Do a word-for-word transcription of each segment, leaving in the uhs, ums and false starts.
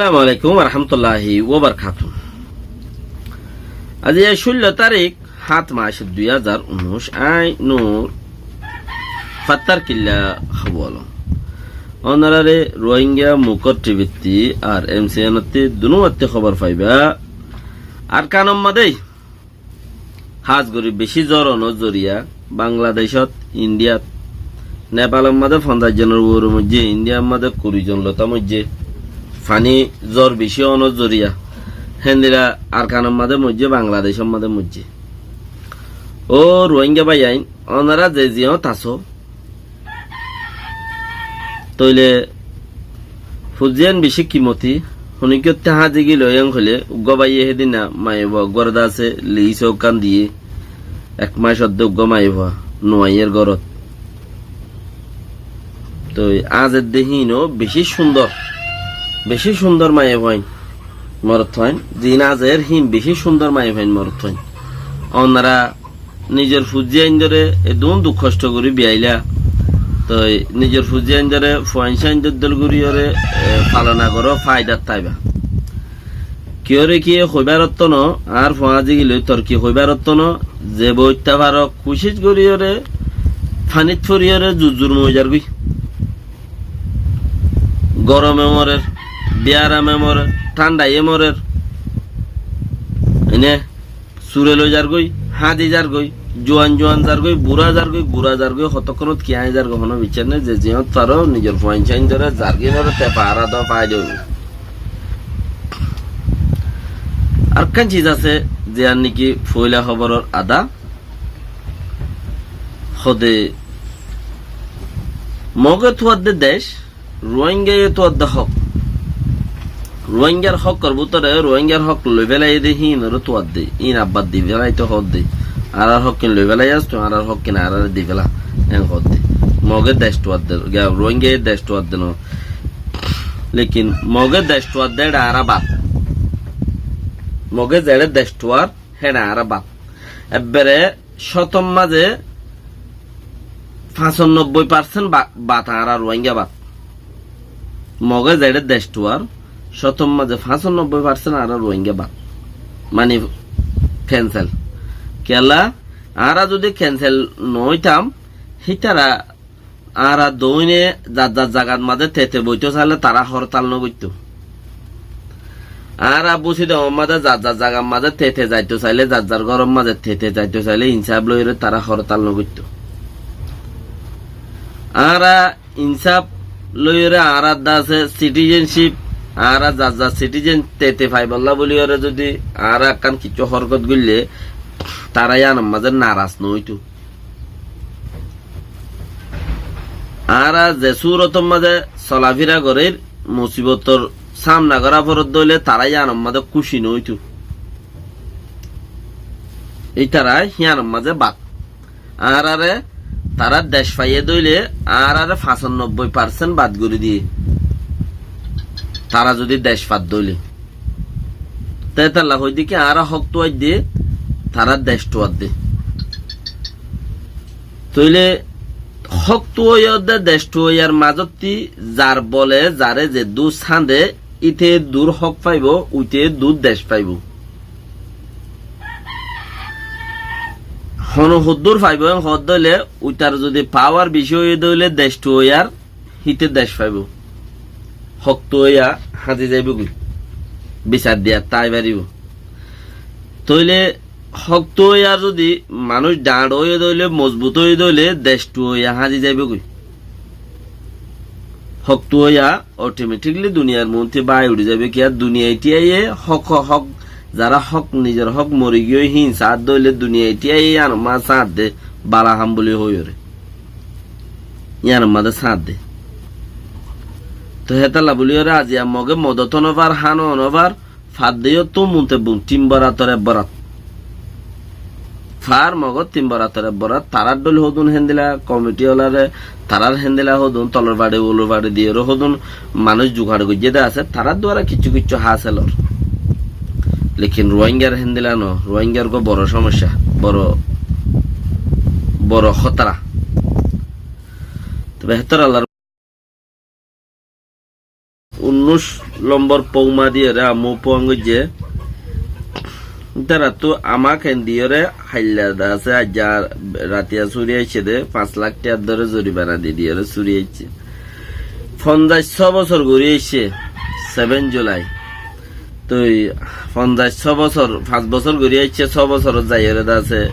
Assalamu alaikum warahmatulláhi wabarakátuhu. Aijja cúllo tarík, háñt mac, dui házar unnúic, añí Nur Fattar Killa hóbor. Ónorare Ruáingga Mukór Tibittí ar em si en ottí dunúwattí hóbor faibá. Arkanor mazé hás gorí bicí zór onor zoriya Bangladecót, Indiyat, Nepalor mazé fonzaic zonor uore moijjé, Indiyar mazé kuri zon lotá moijjé, faní zór bicí onor zoriya. Héndilla Arkanor mazé moijjé, Bangladecór mazé moijjé. Ó Ruáingga báiyain, ónora ze ziyót asó, tóile fuain bicí kimoti, honíkkattú házi gilói en hoilé, uggúa báiye hédina maiyafua uggúare de asé, liis ókkán diyé, ek mac oddé uggúa maiyafua nuaiyér górot. Toi añzedde híin ó bicí cúndor, bicí cúndor maiyafuain, morotfuain, ziín añzer híin bicí cúndor maiyafuain, morotfuain. Ónora nizor fuaindóre edún duk hoctho gorí biyailá. Toi nizor fuaindóre fuain sáindor dóil goríyoré, e, falona goró, faidat táiba. Kiyóre kiyé hoibár ottó no, añár fua zigilói tor ki hoibár ottó no, ze boitta faro kucíc goríyoré, fanít foriyóre zurzur moi zargói. Gorome morer, biyarame morer, thándhaye morer. Ene sure loi zargói, háñdi zargói, juan juan zargói, burá zargói, gura zargói, hotókkonót ki añí zargói honó biccár nái, ze ziyót faro nizor fuain sáindóre zargínoré tefa ara do fai do. Arekkán ciz asé, ziyán niki foila hóboror ada. Hóde Mogé tuadde dec, Ruáinggaye tuadde hók. Ruáinggar hókor bútore Ruáinggar hók loi félaiyé dé híinoré tuadde, híin abbar di félaito hoódde. Añárar hókkin loi félaiyós tui, añárar hókkin añáráre di féla, en hoódde. Mogé dec tuadde, giya Ruáinggaye dec tuadde no. Lekin Mogé dec tuadde éçe añára bad. Mogé zeçé dec tuar, héçe añára bad. Ebbere cótor mazé fañsanobboi parsent ba-, bad añára Ruáingga bad. Mogé zeçé dec tuar, cótor mazé fañsanobboi parsent añára Ruáingga bad. Mani kensel. Kiyólla, añára zudi kensel no óitam, hítara añára doóine zar zar zagat mazé tete boitó sailé tará hórtal no goittó. Añára Búsidongor mazé zar zar zagat mazé tete zaitó sailé, zar zar góror mazé tete zaitó sailé, insáf loiyóre tará hórtal no goittó. Añára insáf loiyóre añárar de asé sitizencip, añára zar zar sitizen tete faibolla buliyóre zudi añára ekkán kiccú hórkot goillé, tará yíanor mazé naras no óito. Añára ze súrotor mazé solafira gorér, musibotor sámna gorá foredde óile tará yíanor mazé kúci no óito. Ítara híanor mazé bad. Añáráre tará dec faiyé dé óile añáráre fañsanobboi parsent bad gorí diyé. Tará zudi dec fadde óile. Te hétalla hoóidde ki añára hók tuaidde, tará dec tuadde. Tóile hók tuaiyódde dec tuaiyar mazottí zar bole, zaré zeddúr sáñde, íte eddúr hók faibóu, uite eddúr dec faibóu. Hone hoddúr faibóu en hoódde óile, uitar zudi pawar bicí óiye dé óile dec tuaiyar, híte dec faibóu. Hók tuaiya háñdi zaibói goi. Bisar diyat tái faribóu. Tóile hók tuaiyar zudi manúic dhañço óiye dé óile, mozbut óiye dé óile, dec tuaiya háñdi zaibói goi. Hók tuaiya otometikli duniyar muúntu bái uçí zaibói. Kiyá duniyai tíaiye hók, hók, zará hók, nizor hók mori giyói híin saádde óile duniyai tíaiye yíanor mazé sáñdde bála ham buli hoiyóre. Yíanor mazé sáñdde. Toi hétalla buliyóre aziya Mogé modot ó no far, hán ó no far, fadde yó tum unte bum, tin borator ek borat. Far Mogót tin borator ek borat, tarár dhóil hodún héndilla komiti ólaré, tarár héndilla hodún tolor façi, ulor façi diyoré hodún manúic jugaço goijjé dé asé, tarár duara kiccú kiccú hásel ór. Lekin Ruáingar héndilla no, Ruáingar uggúa boro somosya, boro, boro hótara. Tobe héttor Allar unnúic lombor pouma diyóre ammú puang goijjé. Ítarattu amak endiyóre hailla de asé, aijja ratiya súri aiccé de, fañs lak tiyar dóre zoribana di diyóre súri aiccé. Fonzaic só bosór gorí aiccé, seven July. Toi fonzaic só bosór, fañs bosór gorí aiccé, só bosórot zaiyóre de asé,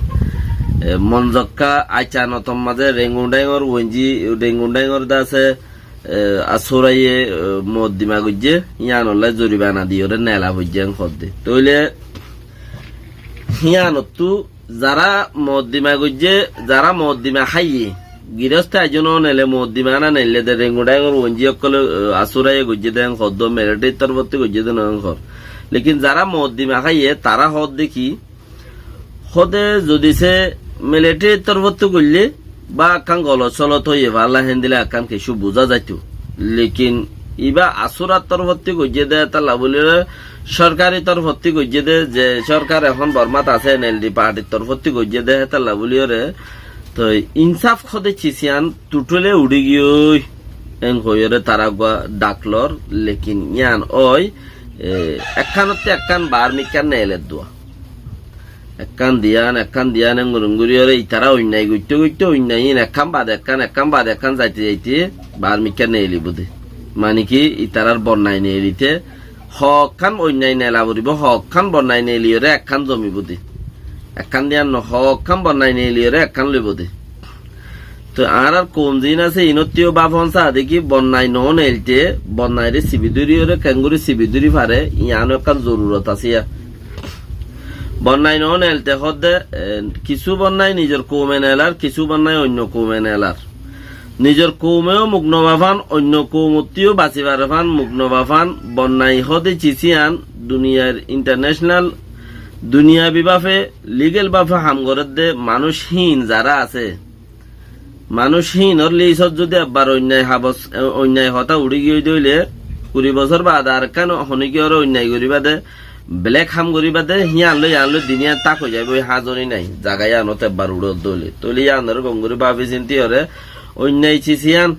e, Monzokka, Aicanotor mazé Rengun Daingor, Wenji Rengun Daingor de asé, e, Asuraye, e, moddima goijjé, yíanolla zoribana diyóre nela foijjé en hoódde. Tóile yíanottú zará moddima goijjé, zará moddima háiye, giróste aijjó no neile moddima ána neille de Rengun Daingor Wenji ókkole, e, Asuraye goijjé de en hoóddo, militarittú torfóttu goijjé de no en hoór. Lekin zará moddima háiye, tará hoódde ki, Hóde zodi se militarittú torfóttu goillé bá ekkán golot solot óiye falla héndilla ekkán kessú buzá zaitó. Lekin ibá Asurar torfóttu goijjé de hétalla bóliyoré, sorkari torfóttu goijjé de, ze sorkar ehón Bormát asé, N L D partir torfóttu goijjé de hétalla bóliyoré, toi insáf hóde cis yían tutole uçí giyói, en hoiyoré tará uggúa dhak lor, lekin yían ói, e, ekkánottú ekkán baár mikkán neeler dua. Ekkán diyán, ekkán diyán, engorí engorí óre itará oinnai goitté goitté, oinnai iín ekkán bade ekkán, ekkán bade ekkán zaite zaite, baár mikkán neelibóu de. Mani ki, itarár bonnai neelité, hoókkán oinnai neela foribóu, hoókkán bonnai neeliyoré ekkán zomibóu de. Ekkán diyán no, hoókkán bonnai neeliyoré ekkán loibóu de. Toi añárár koum ziín asé, iínottú yó báfon saá de ki, bonnai noó neelte, bonnairé sibi dóriyoré, keéngorí sibi dóri fare, yiáno ekkán zorurot asé yá. Bonnai noó neelte hoódde, e, kissú bonnai nizor koume neelár, kissú bonnai oinno koume neelár. Nizor koume yó muk nofafán, oinno koumottú yó basi farefán, muk nofafán, bonnai hoóde cis yían, duniyair international, duniyabi báfe, ligel báfe ham gorédde manúic híin zará asé, manúic híinor lisót zodi ebbar oinnai habos, e, oinnai hotá uçí giyói de óile, kuri bosór baade arekkán honíkiyóre oinnai goríba de, belek ham goríba de, híyan loi, yían loi din yían tak ói zaibói, házori nai, zaga yíanot ebbar uçódde óile. Tóile yíanoré gom gorí báfi sintíyoré, oinnai cis yían,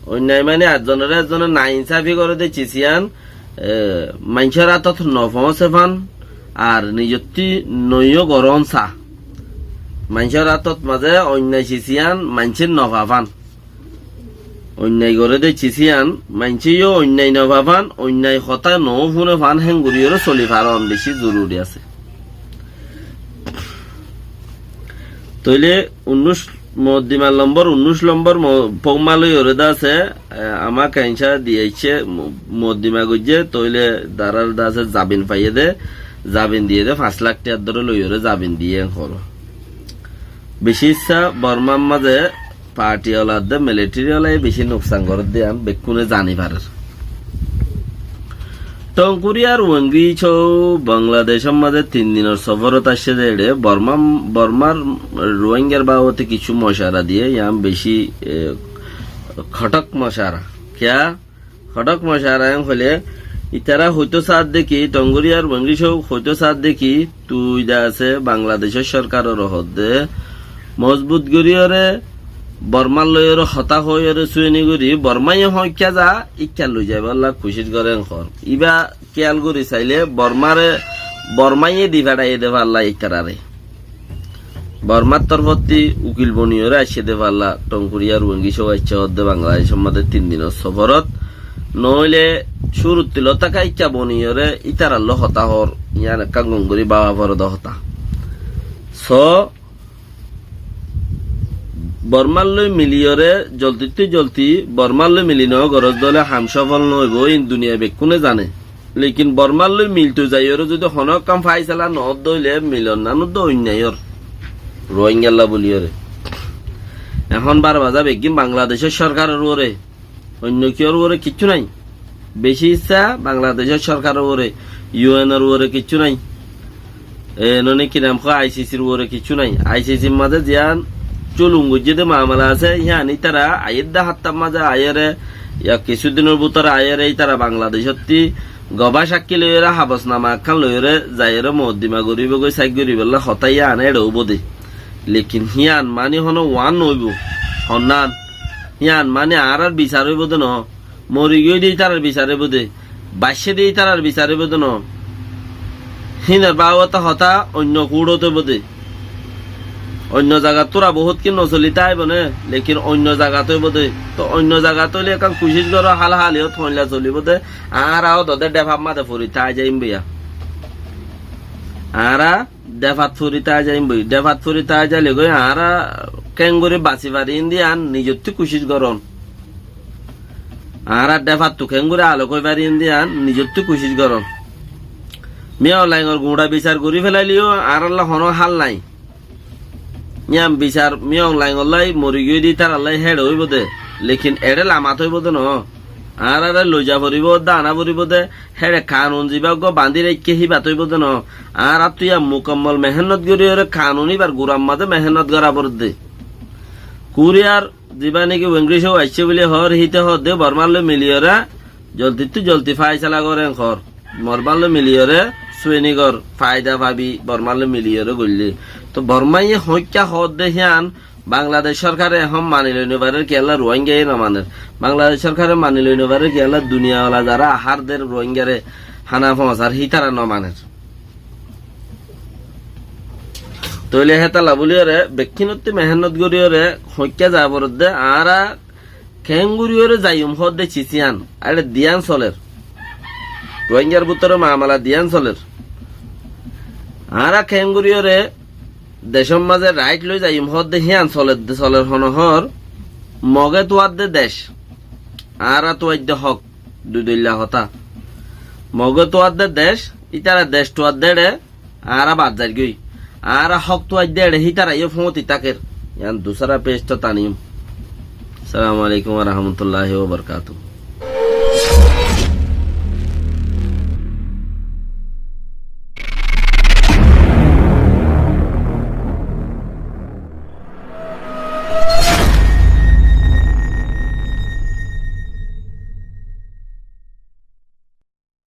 oinnai mani ekzonoré ekzone nainsáfi goré de cis yían, e, maincór átot nofoóñse fán, ar nizottú noiyó gorón sa. Maincór átot mazé oinnai cis yían maincé nofafán. Oinnai goré de cis yían maincé yó oinnai nofafán, oinnai hotá noó fúne fán, héngoríyoré soli farón bicí zoruri asé. Tóile unnúic, moddimar lombor, unnúic lombor mo-, pouma loiyoré de asé, e, amak aincá diyaicce mo-, moddima goijjé, tóile darár de asé zabin faiyé de, zabin diyé de, fañs lak tiyar dóre loiyoré zabin diyé en hoór. Bicí issá Bormár mazé parti ola de militari olaye bicí nuksan gorédde yían bekkúne zani farer. Tongkuri ar Wengi Cho Bangladecór mazé tin dinor sofórot aiccé de eçé Bormá, Bormár Ruáingar babote kissú mocara diyé, yían bicí, e, hothók mocara. Kiyá? Hothók mocara yían hoilé, itará hoitó saádde ki, Tongkuri ar Wengi Cho hoitó saádde ki, tui de asé Bangladecór sorkaroré hoódde, mozbut goríyoré, Bormár loiyoré hotá hoóiyoré súini gorí, Bormáye hoóñikka za, íkka loi zaibálla kucíc goré en hoór. Ibá kiyál gorí sailé Bormáre, Bormáye di feçaiyé de falla ítararé. Bormár torfótti ukil boniyoré aiccé de falla Tongkuri ar Wengi Cho aiccé hoódde Bangladecór mazé tin dinor sofórot. Noóile cúruttu lótaká íkka boniyoré ítaralló hotá hoór, yían ekkán gom gorí báfa foré de hotá. Só, Bormár loi miliyoré zoltittú zolti, Bormár loi mili noó gorós de óile ham sófol nóoibou, iín duniyai bekkúne zane. Lekin Bormár loi miltou zaiyoré zodi honó ekkán fáisala noódde óile milonnán uddá oinnaiyór. Ruáingalla bóliyoré. Ehón barbaza beggín Bangladecór sorkaror uore. Oinno kiyór uore kiccú nái. Bicí issá Bangladecór sorkaror uore, U N or uore kiccú nái. E, noni ki nam hoó, I C C r uore kiccú nái. I C C r mazé ziyán cúlum goijjé de mamala asé, híyan ítara aiyér de háttar mazé aiyére, ya kissú dinor bútore aiyére ítara Bangladecótti gobá sákki loiyére, habosnama ekkán loiyére, zaiyére moddima goríbogói, sáik goríbolla hotá yían éçe óibo de. Lekin híyan mani honó uán noóibo, honnán. Híyan mani añárár bisar óibo de noó. Mori giyói de ítarar bisar óibo de, baiccé de ítarar bisar óibo de no. Híinor babote hotá oinno kuçót óibo de. Oinno zagattú ra bohút ki no solitá aibó né, lekin oinno zagat óibo de. Toh oinno zagat óile ekkán kucíc goró, hál haliyót hoilla solibó de. Añára ó dode dhefat mazé fori táa zaiyum bóiya. Añára dhefat fori táa zaiyum bói. Dhefat fori táa zaile goi añára keéngorí basi fari yían nizottú kucíc gorón. Añára dhefattú keéngorí alok ói fari yían nizottú kucíc gorón. Min Aung Hlaingor guñça bisar gorí felaileyó añárálla honó hál nái. Yían bisar Min Aung Hlaingollái mori giyói de ítarallái héçe óibo de, lekin eçé lamat óibo de noó. Añáráre loiza foribó de, aná foribó de, héçe kanun zibá uggúa bañdí raikké híbat óibo de noó. Añáráttu yían mukammol mehénnot goríyoré kanun íbar gurar mazé mehénnot gorá foredde. Kuriyar zibá néki Wengri Cóu aiccé buli hoór, híte hoódde Bormár loi miliyoré zoldittú zoldi fáisala gorén hoór. Bormár loi miliyoré sueni gor, faida fabi Bormár loi miliyoré goillé. Toh Bormáye hoóikka hoódde hían Bangladec sórkare ehón mani loi nofarér kiyólla Ruáingaye nomaner. Bangladec sórkare mani loi nofarér kiyólla duniyawala zará ahárdde Ruáingaré hána foóñsar hítara nomaner. Tóile hétalla bóliyoré bekkínottú mehénnot goríyoré hoóikka za foredde añára keéngoríyoré zaiyum hoódde cis yían, añáre diyán soler. Ruáingar bútore mamala diyán soler. Añára keéngoríyoré decór mazé rait loi zaiyum hoódde hían soledde soler honó hoór, Mogé tuadde dec, añára tuaidde hók, dui doilla hotá. Mogé tuadde dec, ítara dec tuadde eçé, añára bad zairgói. Añára hók tuaidde eçé hítara yó fúñti táker. Yían dusára pectó taniyum. Assalamu alaikum wa rahmatullahi wa barakatuhu.